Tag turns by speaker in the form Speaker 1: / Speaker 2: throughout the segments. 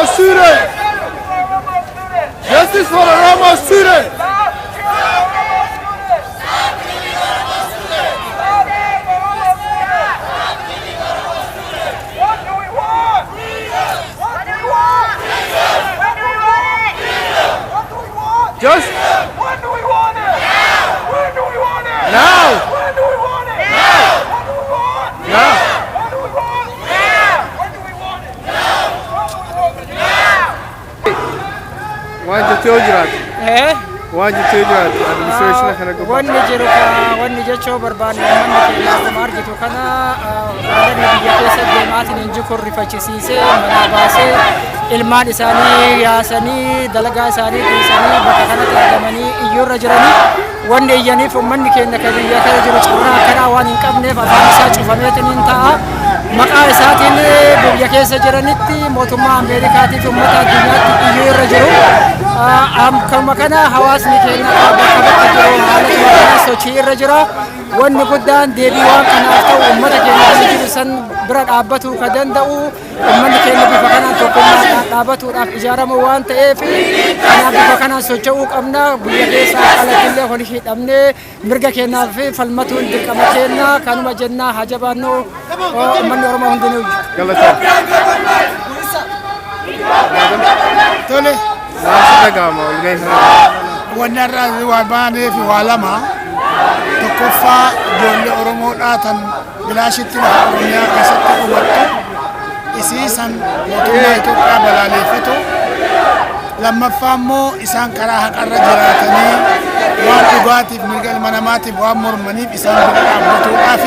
Speaker 1: Oromo student! Justice for Oromo student!
Speaker 2: Stop killing Oromo students! Stop killing Oromo students! Stop killing Oromo students! Stop killing Oromo students! What do we want? Freedom! What do we want? Freedom! When do we want it? Freedom! What do we want?
Speaker 1: Just
Speaker 2: When do we want it? Now! When do we want it?
Speaker 1: Now!
Speaker 2: When do we want it? Now! What do we want?
Speaker 1: Now!
Speaker 2: What do we want? Now! When do we want it? Now! When do we want it? Now!
Speaker 1: Waan jettee yoo jiraate, waan jettee yoo jiraate administration kana gubbaa.
Speaker 3: Wanni jiru ka wanni jechuu barbaanne, uummanni keenya akkuma argitu kana haalli biyya keessa deemaatiin hin jiru rifachisiisee manaa baasee, ilmaan isaanii yaasanii, dalagaa isaanii dhiisanii bakka kanatti argamanii iyyuurra jiranii. Wanni iyyaniif uummanni keenya kan biyya kana jiru carraa akkanaa waan hin qabneef afaan isaa cufameetiin hin ta'a. Maqaa isaatiin biyya keessa jiranitti, mootummaa Ameerikaatiif, uummata addunyaatti iyyuu irra jiru. Akkuma kana hawaasni keenya bakka bakka jiru haala kana sochii irra jira. Wanni guddaan deebii waan kanaaf ta'u, uummata keenya kan jiru san bira dhaabbatu ka danda'u, uummanni keenya bifa kanaan tokkummaadhaan dhaabbatuudhaaf ijaaramu waan ta'eef, kanaaf bifa kanaan socho'uu qabna. Biyya keessaa alattillee hojii hidhamnee mirga keenyaaf falmatuun dirqama keenya. Kanuma jennaa, haa jabaannu uummanni Oromoo hundinuu.
Speaker 1: Galatoom.
Speaker 4: Tole.
Speaker 1: Maal si dhaga'ama walgahii kana?
Speaker 4: Wanni har'a waa baaneef waa lama. Tokkoffaa, ijoollee Oromoodhaa tan bilaashitti lafa Oromiyaa keessatti dhumattu isii san mootummaa Itoophiyaa balaaleffatu. Lammaffaa immoo isaan karaa haqarra jiraatanii waan dhugaatiif, mirga ilma namaatiif waan mormaniif isaan bira dhaabbatuudhaaf,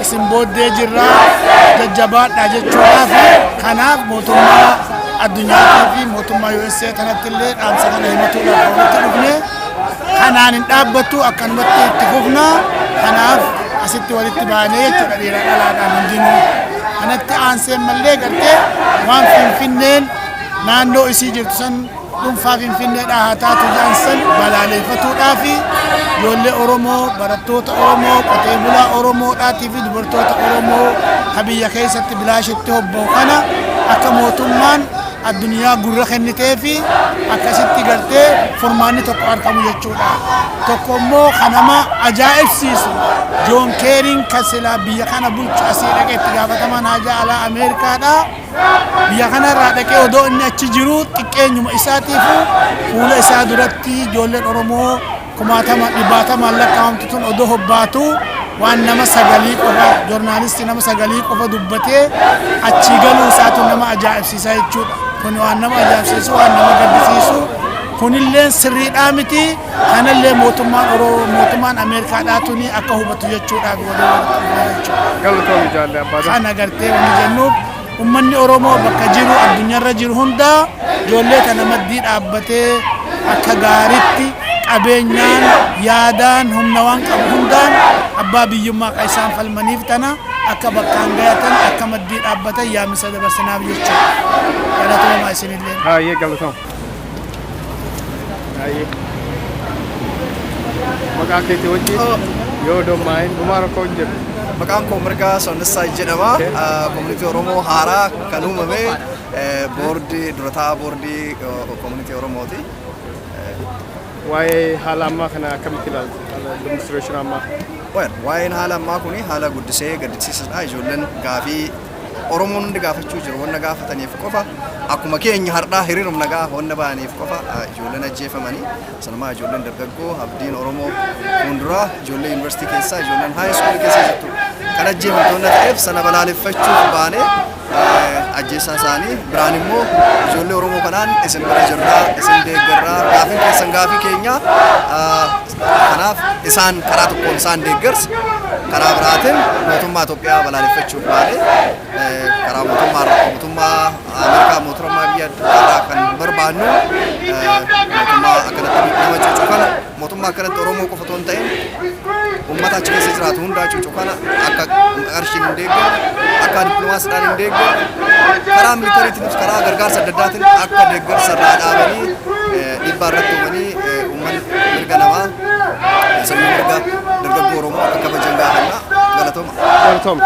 Speaker 4: isin booddee jirraa, jajjabaadhaa jechuudhaaf. Kanaaf mootummaa addunyaatii fi mootummaa USA kanatti illee dhaamsa kana himatuudhaaf walitti dhufne. Kanaan hin dhaabbattu, akkanumatti itti fufna. Kanaaf asitti walitti baanee jechuudha, dhiira dhalaadhaan hundinuu. Kanatti aanseen mallee gartee waan Finfinneen naannoo isii jirtu san dhuunfaa Finfinneedhaa haa taatu jedhan san balaaleffatuudhaa fi ijoollee Oromoo, barattoota Oromoo, qotee bulaa Oromoodhaatii fi dubartoota Oromoo ka biyya keessatti bilaashitti hobba'u kana akka mootummaan addunyaa gurra kennitee fi akkasitti gartee furmaanni tokko argamu jechuudha. Tokko immoo kan nama ajaa'ibsiisu, Joon Keeriin kan silaa biyya kana bulchu asii dhaqee, itti gaafatamaan haajaa alaa Ameerikaadha. Biyya kanarraa dhaqee odoo inni achi jiru, xiqqeenyuma isaatiifu fuula isaa duratti ijoolleen Oromoo kumaatama dhibbaatamaan lakkaa'amtu tun odoo hobbaatu, waan nama sagalii qofa, joornaalistii nama sagalii qofa dubbatee achii galuu isaatu nama ajaa'ibsiisa jechuudha. Kun waan nama ajaa'ibsiisu, waan nama gaddisiisu. Kunillee sirriidhaa miti. Kanallee mootummaan Oromoo, mootummaan Ameerikaadhaa tuni akka hubatu jechuudhaaf waliin walitti dhufne jechuudha.
Speaker 1: Galatoomi jaalle abbaa.
Speaker 4: Kana gartee wanni jennuuf, ummanni Oromoo bakka jiru, addunyaarra jiru hundaa, ijoollee tana maddii dhaabbatee akka gaaritti qabeenyaan, yaadaan, humna waan qabu hundaan abbaa biyyummaa kan isaan falmaniif tana akka bakkaan gayatan, akka maddii dhaabbatan yaamisa dabarsinaaf jechuudha. Galatoomaa isinillee.
Speaker 1: Hayyee, galatoom. Hayyee. Maqaa keetii wajjin yoo dommaa'in dhumaa rakkoo hin jiru.
Speaker 5: Maqaan koo Mirgaa Sonnessaa jedhama. Koominitii Oromoo haaraa kan uumame, boordii durataa boordii koominitii Oromooti.
Speaker 1: Waa'ee haala ammaa kana akkamitti ilaalta? Haala demonstration ammaa.
Speaker 5: Well, waa'een haala ammaa kuni haala guddisee gaddisiisadha. Ijoolleen gaafii Oromoon hundi gaafachuu jiru wanna gaafataniif qofa, akkuma keenya har'aa hiriiruma nagaa wanna ba'aniif qofa ijoolleen ajjeefamanii, sanumaa ijoolleen dargaggoo abdiin Oromoo fuulduraa, ijoollee yuunivarsiitii keessaa, ijoolleen high school keessa jirtu kan ajjeefamtu wanna ta'eef sana balaaleffachuuf baanee, ajjeessaa isaanii biraan immoo ijoollee Oromoo kanaan isin bira jirraa, isin deeggarraa, gaafiin keessan gaafii keenya. Kanaaf isaan karaa tokkoon isaan deeggarsa, karaa biraatiin mootummaa Itoophiyaa balaaleffachuuf baanee, karaa mootummaa Ameerikaa, mootummaa biyya addunyaa kan barbaannu, mootummaa akkanatti nama cucu kana, mootummaa akkanatti Oromoo qofa otoo hin ta'in uummata achi keessa jiraatu hundaa cucu kana akka qarshiin hin deeggarre, akka dippiloomaasiidhaan hin deeggarre, karaa militariitiinis karaa gargaarsa adda addaatiin akka deeggarsa irraa dhaabanii dhiibbaa irratti uumanii uummanni mirga namaa, sanyii mirga dargaggoo Oromoo akka kabajan gaafanna. Galatooma.
Speaker 1: Galatooma.